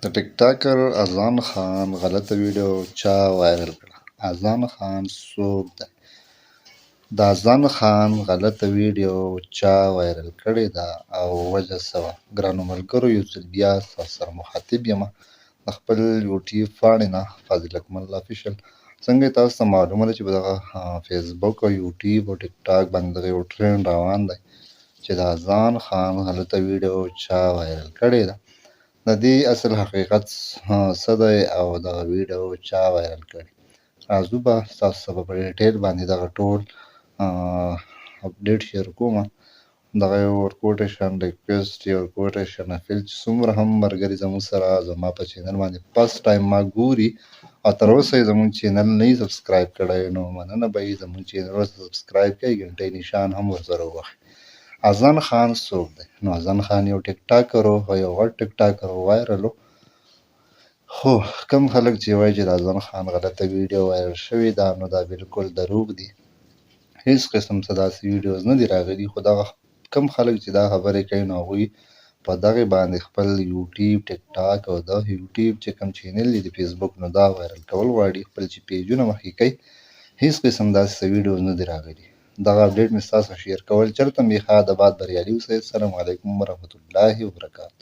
د ټیک ټاکر اذان خان غلطه ویډیو چا وایرل کړه؟ اذان خان څوک دی؟ د اذان خان غلطه ویډیو چا وایرل کړې ده او وجه څه وه؟ ګرانو ملګرو، یو ځل بیا ستاسو سره مخاطب یم د خپل یوټیوب پاڼې نه، فاضل اکمل افیشل. څنګه تاسو ته معلومه ده چې په دغه فیسبوک او یوټیوب او ټیک ټاک باندې دغه یو ټرینډ روان دی چې د اذان خان غلطه ویډیو چا وایرل کړې ده، د دې اصل حقیقت څه دی او دغه ویډیو چا وایرل کړې؟ راځو به ستاسو سره په ډیټیل باندې دغه ټول اپډیټ شیر کوم. دغه یو کوټیشن ریکویسټ، یو کوټیشن اپیل چې څومره هم ملګري زموږ سره زما په چینل باندې فرست ټایم ما ګوري او تر اوسه یې زموږ چینل نه سبسکرایب کړی، نو مننه به یې زموږ چینل ورسره سبسکرایب کړئ، ګنټۍ نشان هم ورسره ووهئ. اذان خان څوک دی؟ نو اذان خان یو ټیک ټاکر و، یو غټ ټیک ټاکر و، وایرل و. خو کم خلک چې وایي چې د اذان خان غلطه ویډیو وایرل شوې ده، نو دا بالکل دروغ دي. هیڅ قسم څه داسې ویډیوز نه دي راغلي. خو دغه کم خلک چې دا خبرې کوي، نو هغوی په دغې باندې خپل یوټیوب، ټیک ټاک او د یوټیوب چې کوم چینل دي د فیسبوک، نو دا وایرل کول غواړي، خپل چې پیجونه مخکې کوي. هیڅ قسم داسې څه ویډیوز نه دي راغلي. دغه اپډیټ مې ستاسو شیر کول. چېرته مې ښاد اباد، بریالي اوسئ. السلام علیکم ورحمت الله وبرکاته.